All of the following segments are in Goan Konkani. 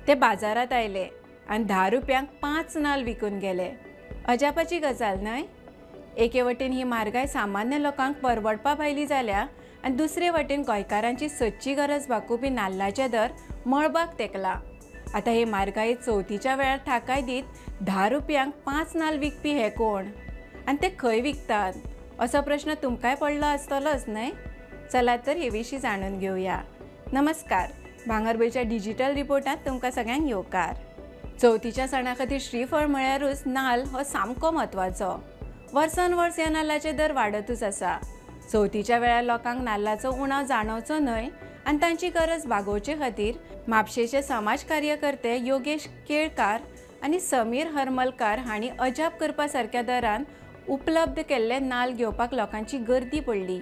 ते बाजारात आयले आनी 10 रुपयांक 5 नाल्ल विकून गेले. अजापाची गजाल न्हय? एके वटेन ही म्हारगाय सामान्य लोकांक परवडपा भायली जाल्या आनी दुसरे वटेन गोंयकारांची सदची गरज भागोवपी नाल्लाचे दर मळबाक तेंकला. आतां हे म्हारगायेत चवथीच्या वेळार थाकाय दीत 10 रुपयांक 5 नाल्ल विकपी हे कोण आनी ते खंय विकतात असो प्रश्न तुमकांय पडलो आसतलोच न्हय? चला तर हे विशीं जाणून घेवया. नमस्कार, भांगरभूंयच्या डिजिटल रिपोर्टांत तुमकां सगळ्यांक येवकार. चवथीच्या सणा खातीर श्रीफळ म्हळ्यारूच नाल्ल हो सामको म्हत्वाचो. वर्सान वर्स ह्या नाल्लाचे दर वाडतूच आसा. चवथीच्या वेळार लोकांक नाल्लाचो उणाव जाणवचो न्हय आनी तांची गरज भागोवचे खातीर म्हापशेचे समाज कार्यकर्ते योगेश केळकार आनी समीर हरमलकार हांणी अजाप करपा सारक्या दरान उपलब्ध केल्ले नाल्ल घेवपाक लोकांची गर्दी पडली.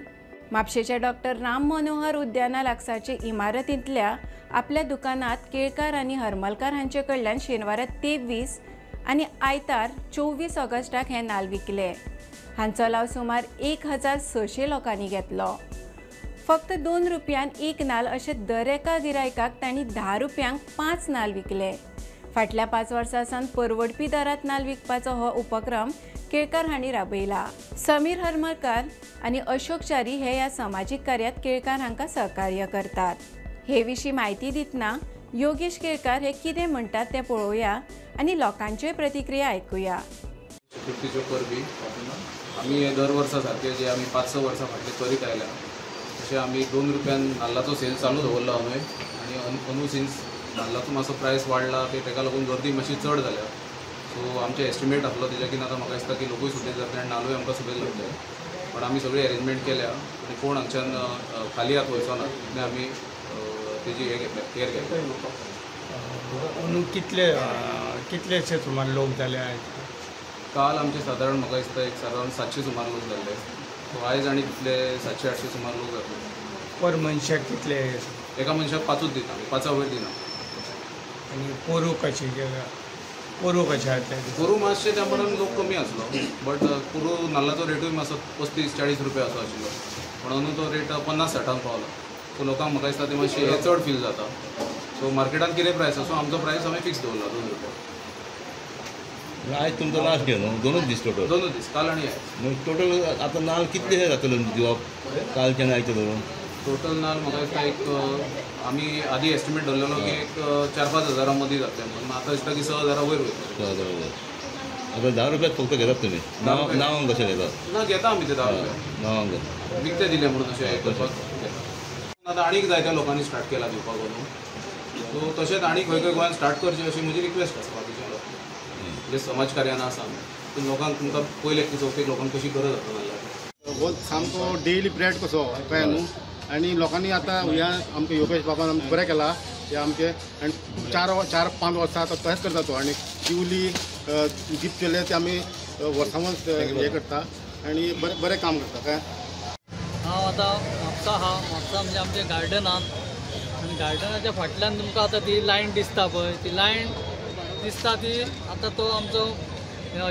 म्हापशेच्या डॉक्टर राम मनोहर उद्याना लागसारचे इमारतींतल्या आपल्या दुकानात केळकार आनी हरमलकार हांचे कडल्यान शेनवारा 23 आनी आयतार 24 ऑगस्टाक हे नाल्ल विकले. हांचो लाव सुमार 1600 लोकांनी घेतलो. फक्त 2 रुपयान 1 नाल्ल अशें दर एका गिरायकाक तांणी 10 रुपयांक 5 नाल्ल विकले. फाटल्या 5 वर्सां सावन परवडपी दरांत नाल्ल विकपाचो हो उपक्रम केळकार हांणी राबयला. समीर हरमलकार आनी अशोक च्यारी हे ह्या समाजीक कार्यात केळकार हांकां सहकार्य करतात. हे विशीं म्हायती दितना योगेश केळकार हे कितें म्हणटात तें पळोवया आनी लोकांच्योय प्रतिक्रिया आयकुया. चतुर्थीच्यो परबी आमी हे दर वर्सा सारके जे आमी 5-6 वर्सां फाटले करीत आयल्या तशें आमी 2 रुपयान नाल्लाचो सेल चालू दवरला हांवें आनी अंदू सिन्स नाल्लाचो मातसो प्रायस वाडला ते ताका लागून गर्दी मातशी चड जाल्या. सो आमचें एस्टिमेट आसलो तेज्याकीन आतां म्हाका दिसता की लोकूय सुबेज जातले आनी नाल्लूय आमकां सुबेज लागतले. पण आमी सगळी एरेंजमेंट केल्या आनी कोण हांगच्यान खाली हात वयचो ना तितलें आमी तेजी हें घेतल्या, केअर घेतल्या. अंदू कितले कितलेशे सुमार लोक जाले? काल आमचे सादारण म्हाका दिसता एक सादारण 700 सुमार लोक जाल्ले. सो आयज आनी तितले 700-800 सुमार लोक जातले. पर मनशाक कितले? एका मनशाक 5ूच दिता आमी, 5 वयर दिना. आनी पोरू कशें? पोरू कशें जातलें? पोरू मातशें त्या मानान लोक कमी आसलो, बट पोरू नाल्लाचो रेटूय मातसो 35-40 रुपया असो आशिल्लो, पण अंदू तो रेट 50-60 पावलो. सो लोकांक म्हाका दिसता ते मातशें हें चड फील जाता. सो मार्केटान कितें प्रायस आसा, सो आमचो प्रायस आमी फिक्स दवरला 2 रुपया. आयज तुमचो लास्ट डे न्हू? 2 दीस टोटल? 2 दीस, काल आनी आयज. टोटल आतां नाल्ल कितले जातले दिवप कालच्यान आयचे धरून? टोटल नाल्ल म्हाका दिसता एक आमी आदी एस्टिमेट दवरलेलो की एक 4-5 हजारां मदीं जातले म्हणून, आतां दिसता की 6 हजारां वयर वयतले. 6 हजारां वयर. आतां 10 रुपयात फक्त घेतात तुमी? नांवांक कशें घेतात? ना, घेता आमी ते 10 रुपया नांवांक विकते दिले म्हणून अशें हें करपाक घेता. आतां आनीक जायत्या लोकांनी स्टार्ट केला दिवपाक अंदू. सो तशेंच आनी खंय खंय गोंयांत स्टार्ट करचें अशी म्हजी रिक्वेस्ट आसा बाकीच्या लोकांक जे समाज कार्यान आसा आमी. पूण लोकांक तुमकां पयले की चवथीक लोकांक कशी गरज आसा नाल्लाची. हो सामको डेली ब्रेड कसो कळ्ळें न्हू. आनी लोकांनी आतां ह्या आमच्या योगेश बाबान आमकां बरें केलां हें आमचें. आनी 4-5 वर्सां आतां तशेंच करता तो. आनी दिवली दीप चेले ते आमी वर्सां वर्स हें करता आनी बरें बरें काम करता. काय हांव आतां म्हापसा आहा. म्हापसा म्हणजे आमच्या गार्डनान, आनी गार्डनाच्या फाटल्यान तुमकां आतां ती लायन दिसता पळय, ती लायन दिसता ती आतां तो आमचो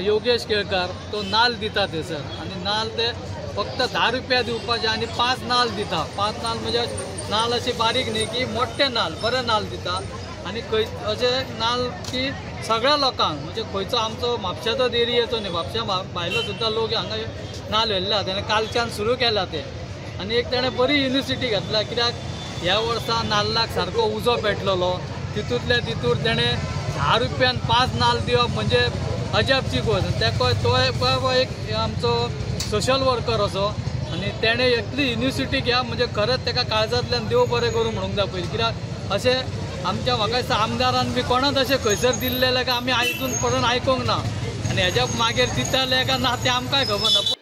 योगेश केळकार तो नाल्ल दिता थंयसर. आनी नाल्ल ते फक्त 10 रुपया दिवपाचे आनी 5 नाल्ल दिता. 5 नाल्ल म्हणजे नाल्ल अशे बारीक न्ही की मोठे नाल्ल, बरे नाल्ल दिता. आनी खंय अशे नाल्ल की सगळ्या लोकांक म्हणजे खंयचो आमचो म्हापश्याचो एरियेचो न्ही, म्हापश्या भायलो सुद्दां लोक हांगा नाल्ल व्हेल्ले आहा. तेणें कालच्यान सुरू केला ते. आनी एक तेणें बरी युनिवर्सिटी घेतल्या, कित्याक ह्या वर्सा नाल्लाक सारको उजो पेटलेलो, तितूंतल्या तितूर तेणें 10 रुपयान 5 नाल्ल दिवप म्हणजे अजापची गोश्ट. तेका तो एक आमचो सोशल वर्कर असो आनी तेणें इतली युनिवर्सिटी घ्या म्हणजे खरेंच तेका काळजांतल्यान देव बरें करूं म्हणूंक जाय पयलीं. कित्याक अशें आमच्या म्हाका दिसता आमदारान बी कोणाच अशें खंयसर दिल्लें काय आमी आयजून पर्यंत आयकूंक ना. आनी हेज्या मागीर दिताले काय ना तें आमकांय खबर ना,